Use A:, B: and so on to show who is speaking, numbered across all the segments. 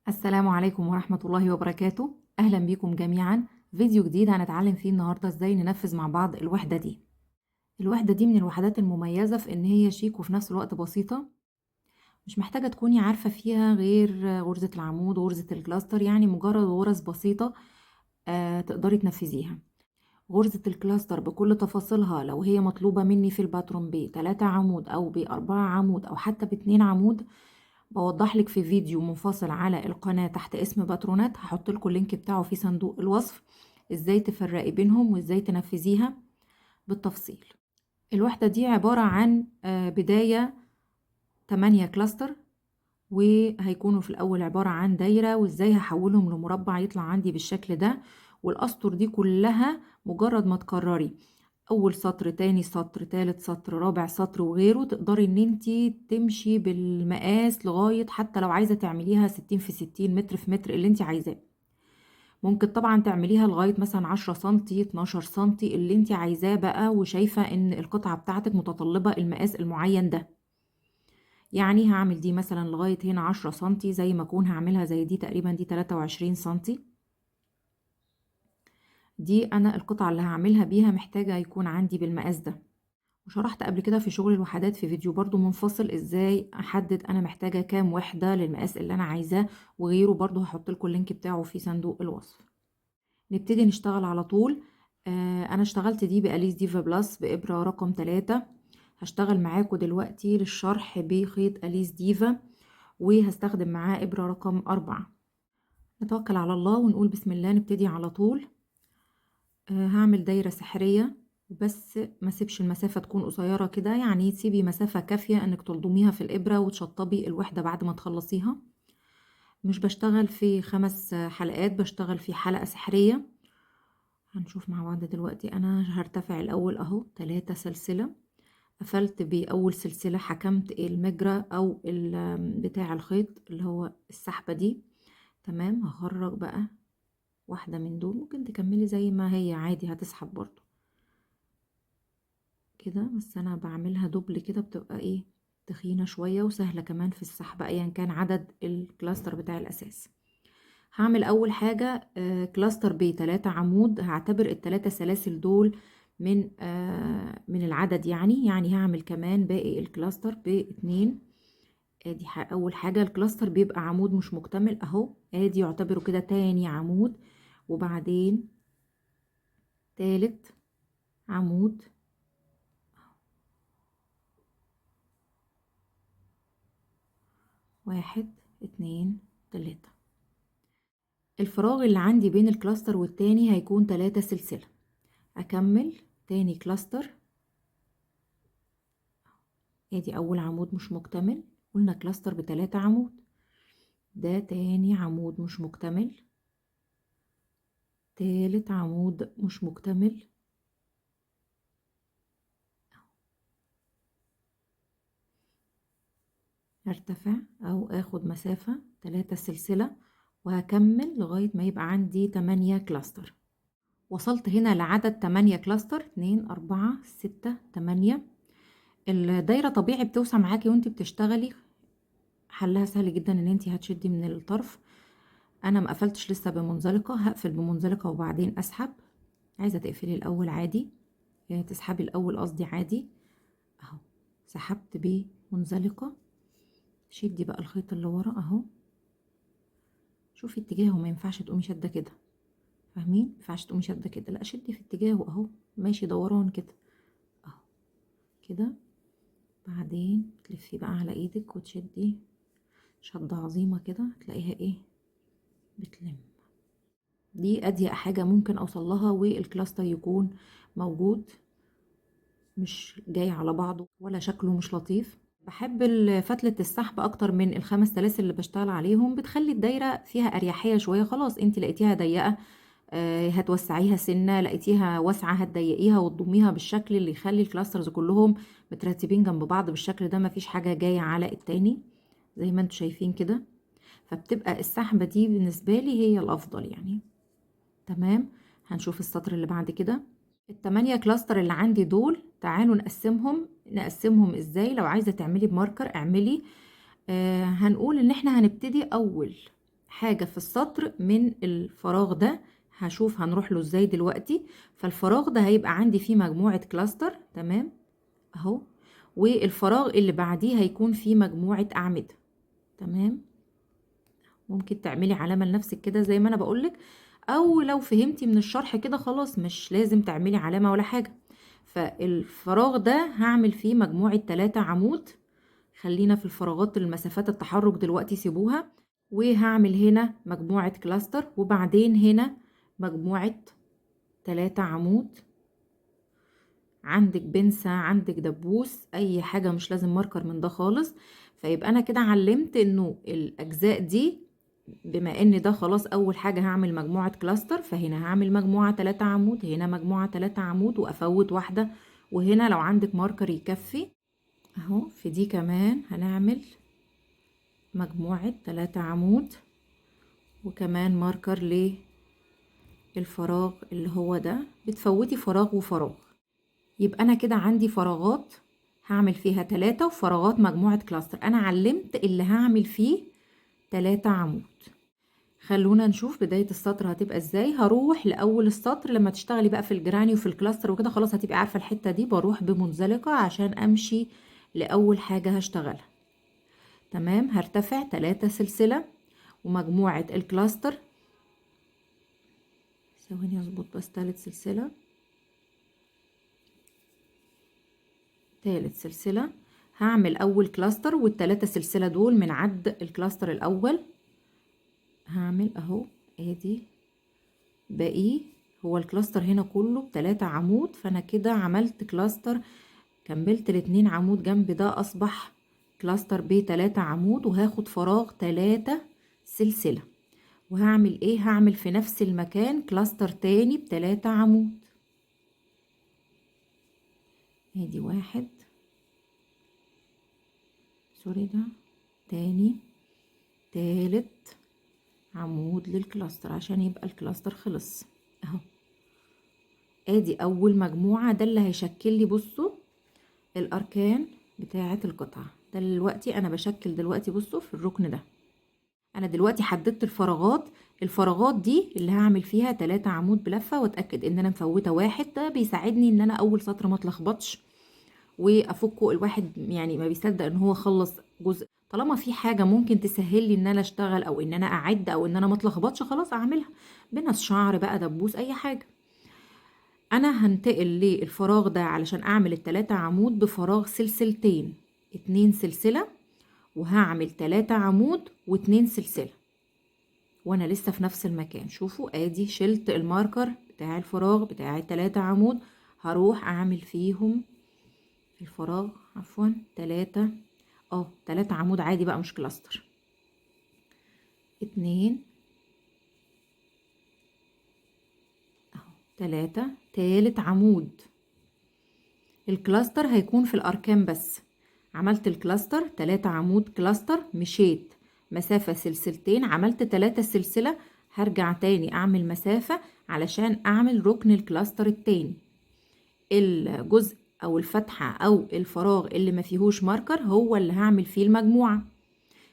A: السلام عليكم ورحمة الله وبركاته. أهلا بكم جميعا. فيديو جديد هنتعلم فيه النهاردة ازاي ننفذ مع بعض الوحدة دي. الوحدة دي من الوحدات المميزة في ان هي شيك وفي نفس الوقت بسيطة، مش محتاجة تكوني عارفة فيها غير غرزة العمود وغرزة ال cluster، يعني مجرد غرز بسيطة تقدري تنفذيها. غرزة ال cluster بكل تفاصيلها لو هي مطلوبة مني في الباترون ب3 عمود أو ب4 عمود أو حتى ب2 عمود، بوضح لك في فيديو منفصل على القناة تحت اسم باترونات، هحط لكم ال link بتاعه في صندوق الوصف، ازاي تفرقي بينهم وازاي تنفذيها بالتفصيل. الوحدة دي عبارة عن بداية 8 cluster، وهيكونوا في الأول عبارة عن دايرة، وازاي هحولهم لمربع يطلع عندي بالشكل ده. والأسطر دي كلها مجرد ما تكرري أول سطر، تاني سطر، تالت سطر، رابع سطر وغيره، تقدري إن انتي تمشي بالمقاس لغاية حتى لو عايزة تعمليها 60 في 60، متر في متر، اللي انتي عايزاه. ممكن طبعا تعمليها لغاية مثلا 10 سنتي، 12 سنتي، اللي انتي عايزاه بقى، وشايفة إن القطعة بتاعتك متطلبة المقاس المعين ده. يعني هعمل دي مثلا لغاية هنا 10 سنتي، زي ما أكون هعملها زي دي تقريبا، دي 23 سنتي. دي أنا القطعة اللي هعملها بيها محتاجة يكون عندي بالمقاس ده. وشرحت قبل كده في شغل الوحدات في فيديو برضو منفصل ازاي احدد انا محتاجة كام وحدة للمقاس اللي انا عايزاه وغيره، برضو هحط لكم ال link بتاعه في صندوق الوصف. نبتدي نشتغل على طول. انا اشتغلت دي ب Alize Diva Plus بإبرة رقم 3. هشتغل معاكم دلوقتي للشرح بخيط Alize Diva، وهستخدم معاه إبرة رقم 4. نتوكل على الله ونقول بسم الله، نبتدي على طول. هعمل دايرة سحرية، بس ما سيبش المسافة تكون قصيرة كده، يعني تسيبي مسافة كافية انك تلضميها في الإبرة وتشطبي الوحدة بعد ما تخلصيها. مش بشتغل في 5 حلقات، بشتغل في حلقة سحرية. هنشوف مع بعض دلوقتي. انا هرتفع الاول اهو 3 سلسلة، قفلت باول سلسلة، حكمت المجرى او بتاع الخيط اللي هو السحبة دي، تمام. هخرج بقى واحدة من دول، ممكن تكملي زي ما هي عادي، هتسحب برضو كده، بس انا بعملها double كده، بتبقى تخينة شوية وسهلة كمان في السحب ايا كان عدد ال cluster بتاع الاساس. هعمل اول حاجة، cluster ب3 عمود، هعتبر التلاتة سلاسل دول من العدد، يعني هعمل كمان باقي ال cluster باتنين. ادي اول حاجة ال cluster بيبقى عمود مش مكتمل اهو، ادي يعتبره كده تاني عمود، وبعدين تالت عمود، 1 2 3. الفراغ اللي عندي بين ال cluster والتاني هيكون 3 سلسلة. اكمل تاني cluster، ادي اول عمود مش مكتمل، قلنا cluster بتلاتة عمود، ده تاني عمود مش مكتمل، تالت عمود مش مكتمل، هرتفع او اخد مسافة 3 سلسلة، وهكمل لغاية ما يبقى عندي 8 cluster. وصلت هنا لعدد 8 cluster، 2 4 6 8. الدايرة طبيعي بتوسع معاكي وانتي بتشتغلي، حلها سهل جدا ان انتي هتشدي من الطرف. انا ما قفلتش لسه بمنزلقة، هقفل بمنزلقة وبعدين اسحب. عايزة تقفلي الاول عادي، تسحبي الاول قصدي عادي اهو. سحبت بمنزلقة، شدي بقى الخيط اللي ورا اهو، شوفي اتجاهه، ما ينفعش تقومي شده كده، فاهمين؟ ما ينفعش تقومي شده كده، لا شدي في اتجاهه اهو، ماشي دوران كده اهو كده. بعدين تلفي بقى على ايدك وتشدي شدة عظيمة كده، تلاقيها بتلم. دي اضيق حاجة ممكن اوصل لها والكلاستر يكون موجود، مش جاي على بعضه ولا شكله مش لطيف. بحب فتلة السحب اكتر من ال5 سلاسل اللي بشتغل عليهم، بتخلي الدايرة فيها اريحية شوية. خلاص انت لقيتيها ضيقة، هتوسعيها سنة، لقيتيها واسعة هتضيقيها وتضميها بالشكل اللي يخلي الكلاسترز كلهم مترتبين جنب بعض بالشكل ده، مفيش حاجة جاية على التاني زي ما انتوا شايفين كده. فبتبقى السحبة دي بالنسبة لي هي الافضل. تمام. هنشوف السطر اللي بعد كده. ال8 cluster اللي عندي دول تعالوا نقسمهم. نقسمهم ازاي؟ لو عايزة تعملي ب marker اعملي. هنقول ان احنا هنبتدي اول حاجة في السطر من الفراغ ده، هشوف هنروح له ازاي دلوقتي. فالفراغ ده هيبقى عندي فيه مجموعة cluster، تمام اهو، والفراغ اللي بعديه هيكون فيه مجموعة أعمدة، تمام. ممكن تعملي علامة لنفسك كده زي ما انا بقولك، او لو فهمتي من الشرح كده خلاص مش لازم تعملي علامة ولا حاجة. فالفراغ ده هعمل فيه مجموعة 3 عمود، خلينا في الفراغات المسافات التحرك دلوقتي سيبوها، وهعمل هنا مجموعة cluster، وبعدين هنا مجموعة 3 عمود. عندك بنسة، عندك دبوس، اي حاجة، مش لازم marker من ده خالص. فيبقى انا كده علمت انه الاجزاء دي، بما ان ده خلاص اول حاجة هعمل مجموعة cluster، فهنا هعمل مجموعة 3 عمود، هنا مجموعة 3 عمود وافوت واحدة، وهنا لو عندك marker يكفي اهو. في دي كمان هنعمل مجموعة 3 عمود، وكمان marker للفراغ اللي هو ده، بتفوتي فراغ وفراغ. يبقى انا كده عندي فراغات هعمل فيها 3 وفراغات مجموعة cluster. انا علمت اللي هعمل فيه 3 عمود. خلونا نشوف بداية السطر هتبقى ازاي. هروح لأول السطر، لما تشتغلي بقى في ال granny وفي ال cluster وكده خلاص هتبقي عارفة الحتة دي. بروح بمنزلقة عشان امشي لأول حاجة هشتغلها، تمام. هرتفع 3 سلسلة ومجموعة ال cluster، ثواني اظبط بس، تالت سلسلة، تالت سلسلة هعمل اول cluster، والتلاتة سلسلة دول من عد ال cluster الاول. هعمل اهو ادي باقي، هو ال cluster هنا كله بتلاتة عمود، فانا كده عملت cluster، كملت الاتنين عمود جنب ده اصبح cluster بتلاتة عمود، وهاخد فراغ 3 سلسلة. وهعمل ايه؟ هعمل في نفس المكان cluster تاني بتلاتة عمود، ادي واحد، sorry ده تاني، تالت عمود لل cluster عشان يبقى ال cluster خلص اهو. ادي اول مجموعة، ده اللي هيشكل لي بصوا الاركان بتاعة القطعة. ده دلوقتي انا بشكل دلوقتي بصوا في الركن ده، انا دلوقتي حددت الفراغات، الفراغات دي اللي هعمل فيها 3 عمود بلفة، واتاكد ان انا مفوتة واحد. ده بيساعدني ان انا اول سطر ما اتلخبطش وافكه، الواحد يعني ما بيصدق ان هو خلص جزء. طالما في حاجة ممكن تسهل لي ان انا اشتغل او ان انا اعد او ان انا ما اتلخبطش، خلاص اعملها، بنس شعر بقى، دبوس، اي حاجة. انا هنتقل للفراغ ده علشان اعمل التلاتة عمود بفراغ سلسلتين، 2 سلسلة، وهعمل 3 عمود واتنين سلسلة، وانا لسه في نفس المكان. شوفوا ادي شلت ال marker بتاع الفراغ بتاع التلاتة عمود، هروح اعمل فيهم الفراغ، عفوا 3، 3 عمود عادي بقى مش cluster، 2 اهو، 3، تالت عمود. ال cluster هيكون في الاركان بس. عملت ال cluster 3 عمود cluster، مشيت مسافة سلسلتين، عملت 3 سلسلة، هرجع تاني اعمل مسافة علشان اعمل ركن ال cluster التاني. الجزء او الفتحة او الفراغ اللي ما فيهوش marker هو اللي هعمل فيه المجموعة.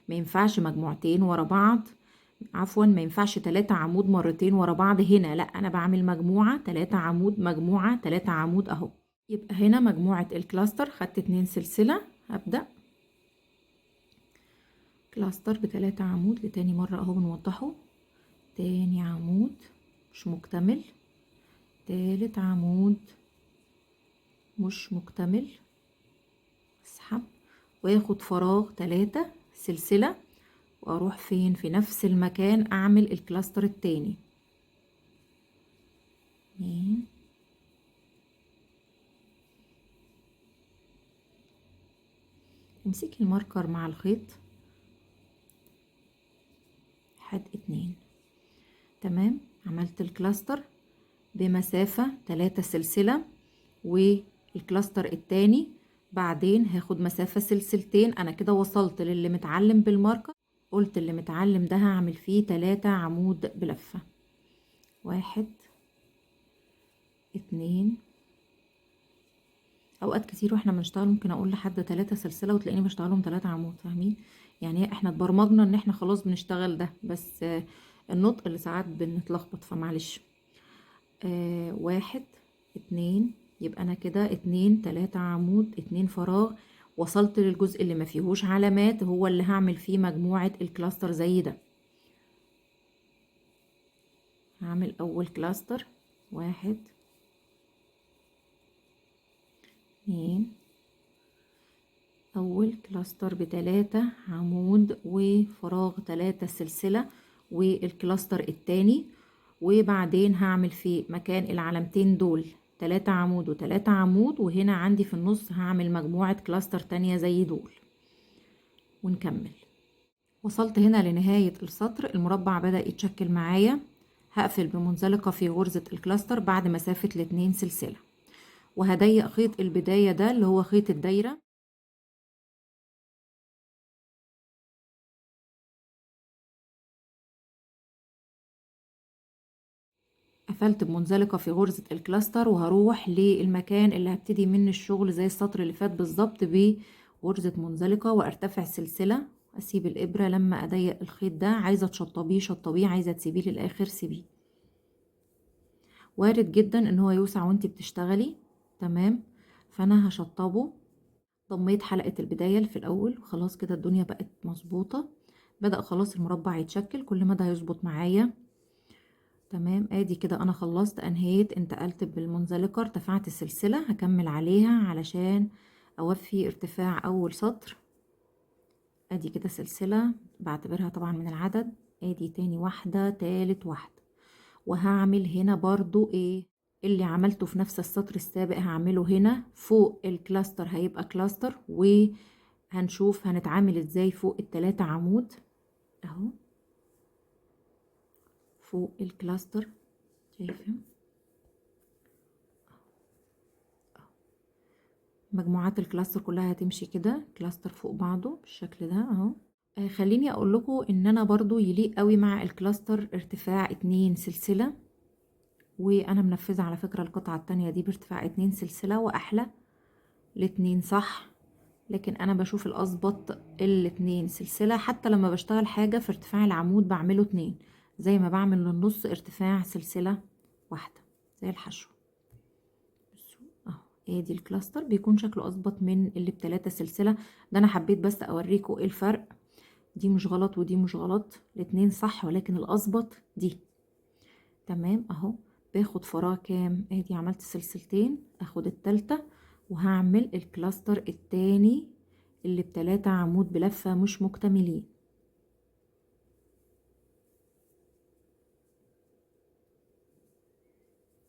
A: ما ينفعش مجموعتين ورا بعض، عفوا ما ينفعش 3 عمود مرتين ورا بعض هنا، لا انا بعمل مجموعة 3 عمود، مجموعة 3 عمود اهو. يبقى هنا مجموعة ال cluster، خدت 2 سلسلة، هبدأ cluster بتلاتة عمود لتاني مرة اهو بنوضحه، تاني عمود مش مكتمل، تالت عمود مش مكتمل، اسحب واخد فراغ 3 سلسلة، واروح فين؟ في نفس المكان اعمل ال cluster التاني، 2، امسكي ال marker مع الخيط، 1 2، تمام. عملت ال cluster بمسافة 3 سلسلة وال cluster التاني، بعدين هاخد مسافة سلسلتين. انا كده وصلت للي متعلم بال marker، قلت اللي متعلم ده هعمل فيه 3 عمود بلفة، 1 2. اوقات كتير واحنا بنشتغل ممكن اقول لحد 3 سلسلة وتلاقيني بشتغلهم 3 عمود، فاهمين؟ يعني احنا اتبرمجنا ان احنا خلاص بنشتغل ده، بس النطق اللي ساعات بنتلخبط، فمعلش. 1 2، يبقى انا كده 2 3 عمود 2 فراغ. وصلت للجزء اللي ما فيهوش علامات، هو اللي هعمل فيه مجموعة ال cluster زي ده. هعمل اول cluster، 1 2، اول cluster بتلاتة عمود وفراغ 3 سلسلة، وال cluster التاني. وبعدين هعمل في مكان العلامتين دول 3 عمود وتلاتة عمود، وهنا عندي في النص هعمل مجموعة cluster تانية زي دول، ونكمل. وصلت هنا لنهاية السطر، المربع بدأ يتشكل معايا. هقفل بمنزلقة في غرزة ال cluster بعد مسافة الاتنين سلسلة، وهضيق خيط البداية ده اللي هو خيط الدايرة. قفلت بمنزلقة في غرزة ال cluster، وهروح للمكان اللي هبتدي منه الشغل زي السطر اللي فات بالظبط بغرزة منزلقة، وارتفع سلسلة، اسيب الابرة لما اضيق الخيط ده. عايزة تشطبيه شطبيه، عايزة تسيبيه للاخر سيبيه. وارد جدا ان هو يوسع وانتي بتشتغلي، تمام. فانا هشطبه. ضميت حلقة البداية اللي في الاول، وخلاص كده الدنيا بقت مظبوطة. بدأ خلاص المربع يتشكل، كل ما ده هيظبط معايا، تمام. ادي كده انا خلصت، انهيت، انتقلت بالمنزلقة، ارتفعت السلسلة، هكمل عليها علشان اوفي ارتفاع اول سطر. ادي كده سلسلة بعتبرها طبعا من العدد، ادي تاني واحدة، تالت واحدة. وهعمل هنا برضو ايه اللي عملته في نفس السطر السابق هعمله هنا فوق ال cluster، هيبقى cluster، وهنشوف هنتعامل ازاي فوق التلاتة عمود اهو فوق ال cluster. شايفين مجموعات ال cluster كلها هتمشي كده cluster فوق بعضه بالشكل ده اهو. خليني اقول لكم ان انا برضو يليق قوي مع ال cluster ارتفاع 2 سلسلة، وانا منفذة على فكرة القطعة التانية دي بارتفاع 2 سلسلة، واحلى الاتنين صح، لكن انا بشوف الاظبط الاتنين سلسلة. حتى لما بشتغل حاجة في ارتفاع العمود بعمله 2، زي ما بعمل للنص ارتفاع سلسلة واحدة زي الحشو. بصوا اهو، ادي ال cluster بيكون شكله اظبط من اللي بتلاتة سلسلة ده. انا حبيت بس اوريكم ايه الفرق، دي مش غلط ودي مش غلط، الاتنين صح، ولكن الاظبط دي. تمام اهو. باخد فراغ كام؟ ادي عملت سلسلتين، اخد التالتة وهعمل ال cluster التاني اللي بتلاتة عمود بلفة مش مكتملين.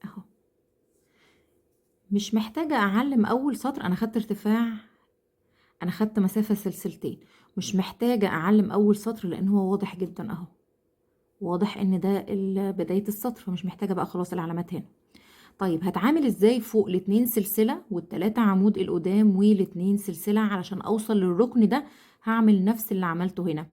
A: اهو. مش محتاجة اعلم اول سطر، انا خدت ارتفاع، انا خدت مسافة سلسلتين، مش محتاجة اعلم اول سطر لان هو واضح جدا اهو، واضح ان ده بداية السطر، فمش محتاجة بقى خلاص العلامات هنا. طيب هتعامل ازاي فوق الاتنين سلسلة والتلاتة عمود القدام والاتنين سلسلة علشان اوصل للركن ده؟ هعمل نفس اللي عملته هنا،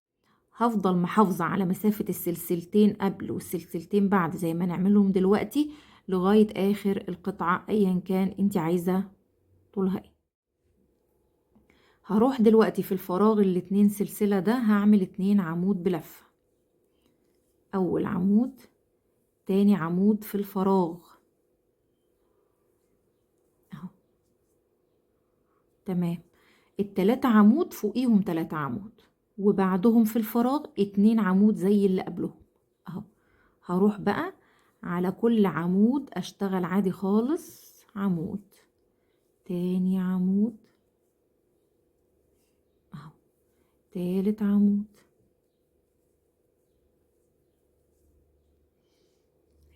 A: هفضل محافظة على مسافة السلسلتين قبل والسلسلتين بعد زي ما نعملهم دلوقتي لغاية اخر القطعة ايا كان انت عايزة طولها ايه. هروح دلوقتي في الفراغ الاتنين سلسلة ده هعمل 2 عمود بلفة، اول عمود تاني عمود في الفراغ اهو. تمام. التلاتة عمود فوقيهم 3 عمود، وبعدهم في الفراغ 2 عمود زي اللي قبلهم اهو. هروح بقى على كل عمود اشتغل عادي خالص، عمود تاني عمود اهو، تالت عمود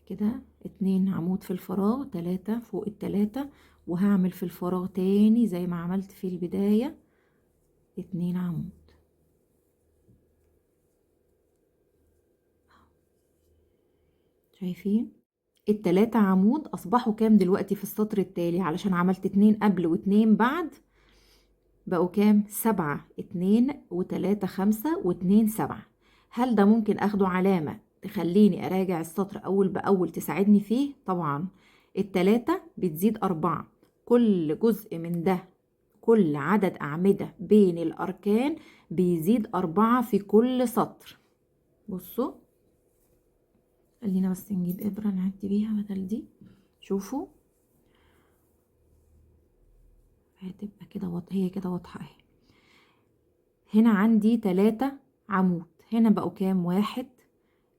A: كده، 2 عمود في الفراغ، 3 فوق التلاتة، وهعمل في الفراغ تاني زي ما عملت في البداية 2 عمود. شايفين التلاتة عمود اصبحوا كام دلوقتي في السطر التالي؟ علشان عملت 2 قبل واتنين بعد، بقوا كام؟ 7، 2 وتلاتة 5 واتنين 7. هل ده ممكن اخده علامة تخليني اراجع السطر اول باول تساعدني فيه؟ طبعا. التلاتة بتزيد 4، كل جزء من ده، كل عدد أعمدة بين الأركان بيزيد 4 في كل سطر. بصوا خلينا بس نجيب إبرة نعدي بيها بدل دي. شوفوا هتبقى كده هي كده واضحة اهي. هنا عندي 3 عمود، هنا بقوا كام؟ 1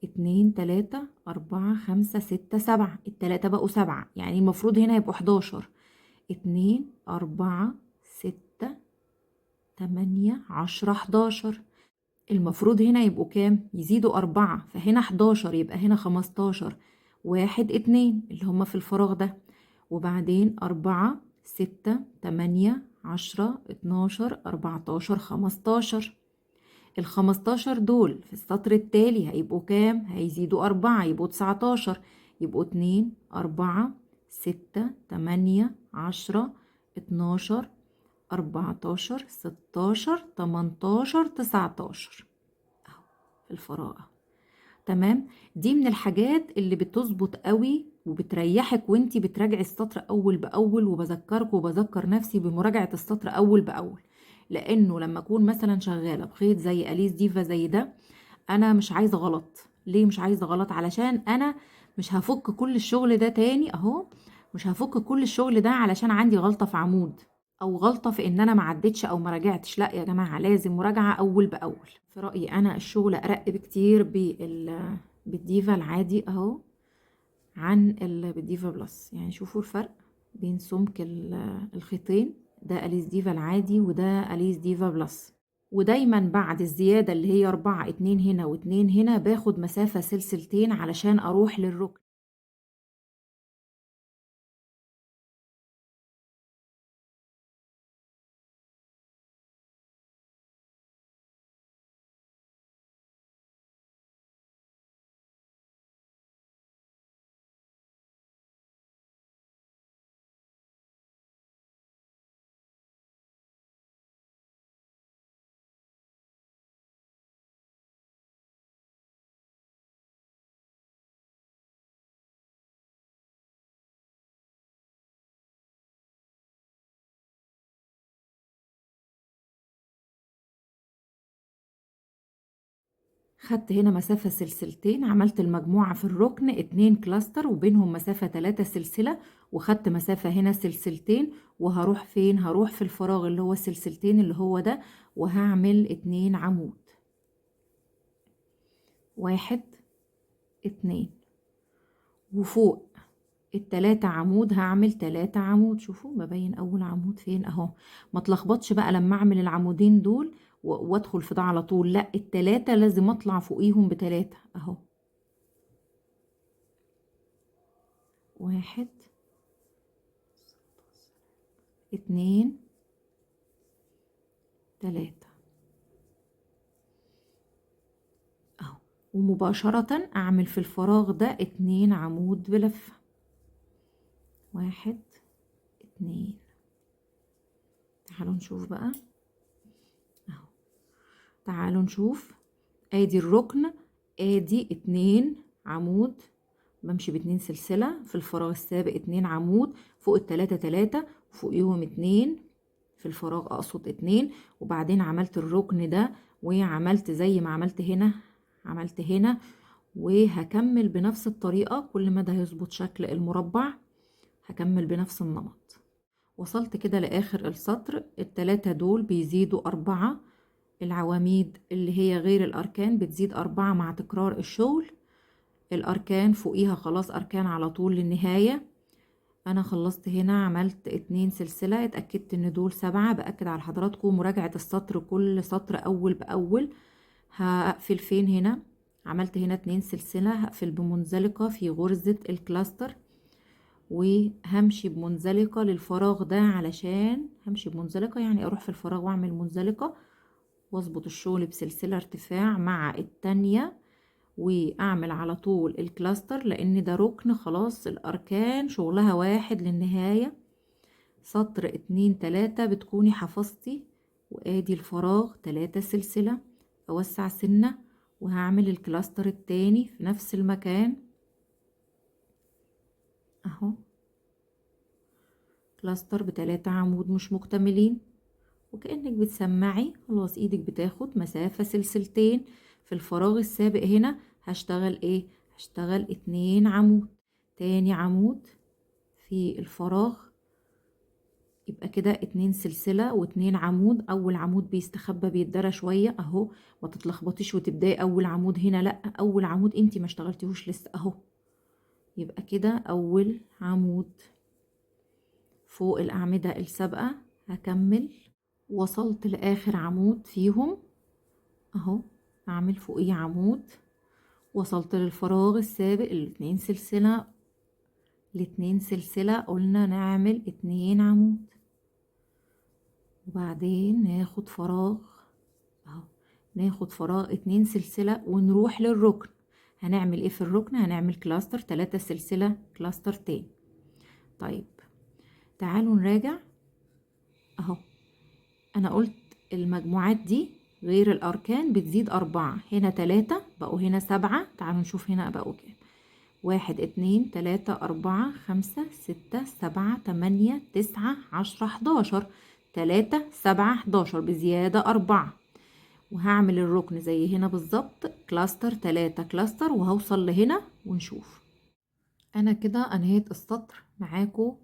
A: 2 3 4 5 6 7، التلاتة بقوا 7، يعني المفروض هنا يبقوا 11. 2 4 6 8 10 11، المفروض هنا يبقوا كام؟ يزيدوا 4، فهنا 11 يبقى هنا 15، 1 2 اللي هما في الفراغ ده، وبعدين 4 6 8 10 12 14 15. ال15 دول في السطر التالي هيبقوا كام؟ هيزيدوا 4 يبقوا 19، يبقوا 2 4 6 8 10 12 14 16 18 19 اهو في الفراغ. تمام. دي من الحاجات اللي بتظبط قوي وبتريحك وانتي بتراجعي السطر اول باول، وبذكرك وبذكر نفسي بمراجعة السطر اول باول، لانه لما اكون مثلا شغالة بخيط زي Alize Diva زي ده انا مش عايزة غلط. ليه مش عايزة غلط؟ علشان انا مش هفك كل الشغل ده تاني اهو، مش هفك كل الشغل ده علشان عندي غلطة في عمود او غلطة في ان انا ما عدتش او ما راجعتش. لا يا جماعة، لازم مراجعة اول باول. في رأيي انا الشغل ارق بكتير بالديفا العادي اهو عن بال Diva Plus. يعني شوفوا الفرق بين سمك الخيطين، ده Alize Diva العادي وده Alize Diva Plus. ودايما بعد الزيادة اللي هي 4 2 هنا واتنين هنا باخد مسافة سلسلتين علشان اروح للركن. خدت هنا مسافة سلسلتين، عملت المجموعة في الركن 2 cluster وبينهم مسافة 3 سلسلة، وخدت مسافة هنا سلسلتين، وهروح فين؟ هروح في الفراغ اللي هو السلسلتين اللي هو ده، وهعمل 2 عمود، 1 2، وفوق التلاتة عمود هعمل 3 عمود. شوفوا ببين اول عمود فين اهو، ما تلخبطش بقى لما اعمل العمودين دول وادخل في ده على طول، لا التلاتة لازم اطلع فوقيهم بتلاتة اهو، 1 2 3 اهو، ومباشرة اعمل في الفراغ ده 2 عمود بلفة، 1 2. تعالوا نشوف بقى اهو، تعالوا نشوف ادي الركن، ادي 2 عمود، بمشي باتنين سلسلة في الفراغ السابق 2 عمود، فوق التلاتة تلاتة، وفوقيهم 2 في الفراغ اقصد 2، وبعدين عملت الركن ده وعملت زي ما عملت هنا، عملت هنا، وهكمل بنفس الطريقة. كل ما ده هيظبط شكل المربع هكمل بنفس النمط. وصلت كده لآخر السطر، التلاتة دول بيزيدوا 4، العواميد اللي هي غير الأركان بتزيد 4 مع تكرار الشغل، الأركان فوقيها خلاص أركان على طول للنهاية. أنا خلصت هنا، عملت 2 سلسلة، اتأكدت إن دول 7. بأكد على حضراتكم مراجعة السطر كل سطر أول بأول. هقفل فين هنا؟ عملت هنا 2 سلسلة، هقفل بمنزلقة في غرزة الكلاستر، وهمشي بمنزلقة للفراغ ده، علشان همشي بمنزلقة يعني أروح في الفراغ وأعمل منزلقة واظبط الشغل بسلسلة ارتفاع مع التانية، واعمل على طول ال cluster لان ده ركن خلاص، الاركان شغلها واحد للنهاية. سطر 2 3 بتكوني حفظتي، وادي الفراغ 3 سلسلة، اوسع سنة وهعمل ال cluster التاني في نفس المكان اهو، cluster ب3 عمود مش مكتملين. وكأنك بتسمعي. خلاص ايدك بتاخد مسافة سلسلتين. في الفراغ السابق هنا هشتغل ايه؟ هشتغل 2 عمود، تاني عمود في الفراغ، يبقى كده 2 سلسلة واتنين عمود. اول عمود بيستخبى بيتدرى شوية اهو، ما تتلخبطيش وتبداي اول عمود هنا، لا اول عمود انتي ما اشتغلتيهوش لسه اهو. يبقى كده اول عمود فوق الاعمدة السابقة. هكمل، وصلت لاخر عمود فيهم اهو، اعمل فوقيه عمود. وصلت للفراغ السابق الاتنين سلسلة، الاتنين سلسلة قلنا نعمل 2 عمود، وبعدين ناخد فراغ اهو، ناخد فراغ 2 سلسلة ونروح للركن. هنعمل ايه في الركن؟ هنعمل cluster 3 سلسلة cluster تاني. طيب تعالوا نراجع اهو. انا قلت المجموعات دي غير الاركان بتزيد 4، هنا 3 بقوا هنا 7. تعالوا نشوف هنا بقوا كام. 1 2 3 4 5 6 7 8 9 10 11، 3 7 11 بزيادة 4. وهعمل الركن زي هنا بالظبط، cluster 3 cluster، وهوصل لهنا ونشوف. انا كده انهيت السطر معاكم،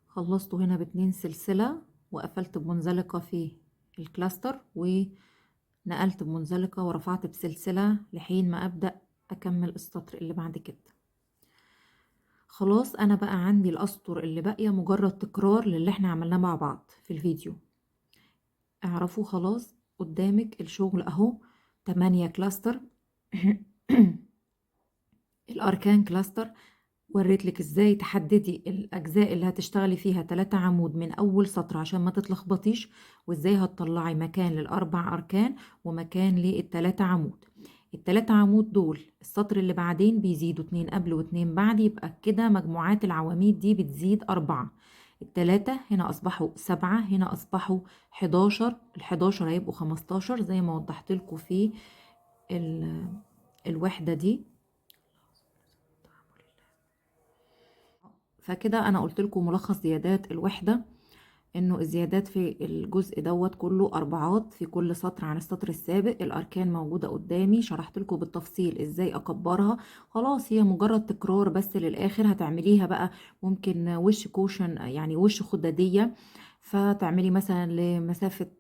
A: خلصته هنا باتنين سلسلة وقفلت بمنزلقة في ال cluster، ونقلت بمنزلقة ورفعت بسلسلة لحين ما ابدأ اكمل السطر اللي بعد كده. خلاص انا بقى عندي الاسطر اللي باقية مجرد تكرار للي احنا عملناه مع بعض في الفيديو. اعرفوا خلاص قدامك الشغل اهو، 8 cluster الاركان cluster. وريت لك ازاي تحددي الاجزاء اللي هتشتغلي فيها 3 عمود من اول سطر عشان ما تتلخبطيش، وازاي هتطلعي مكان للاربع اركان ومكان للتلاتة عمود. التلاتة عمود دول السطر اللي بعدين بيزيدوا 2 قبل واتنين بعد، يبقى كده مجموعات العواميد دي بتزيد 4. التلاتة هنا اصبحوا 7، هنا اصبحوا حداشر، الحداشر هيبقوا 15 زي ما وضحت لكم في الوحدة دي. فكده انا قلت لكم ملخص زيادات الوحدة، انه الزيادات في الجزء دوت كله 4 في كل سطر عن السطر السابق. الاركان موجودة قدامي، شرحت لكم بالتفصيل ازاي اكبرها. خلاص هي مجرد تكرار بس للاخر. هتعمليها بقى ممكن وش cushion، يعني وش خدادية، فتعملي مثلا لمسافة،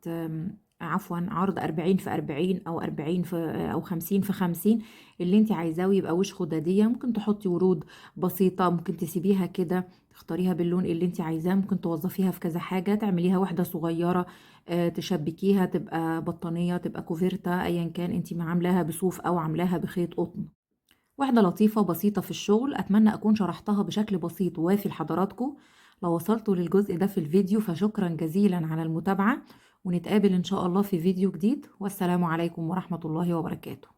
A: عفوا، عرض 40 في 40 او 40 في او 50 في 50، اللي انت عايزاه يبقى وش خدادية. ممكن تحطي ورود بسيطة، ممكن تسيبيها كده تختاريها باللون اللي انت عايزاه، ممكن توظفيها في كذا حاجة، تعمليها واحدة صغيرة، تشبكيها تبقى بطانية، تبقى كوفيرتا، ايا كان انت عاملاها بصوف او عاملاها بخيط قطن. واحدة لطيفة بسيطة في الشغل، اتمنى اكون شرحتها بشكل بسيط ووافي لحضراتكم. لو وصلتوا للجزء ده في الفيديو فشكرا جزيلا على المتابعة، ونتقابل إن شاء الله في فيديو جديد. والسلام عليكم ورحمة الله وبركاته.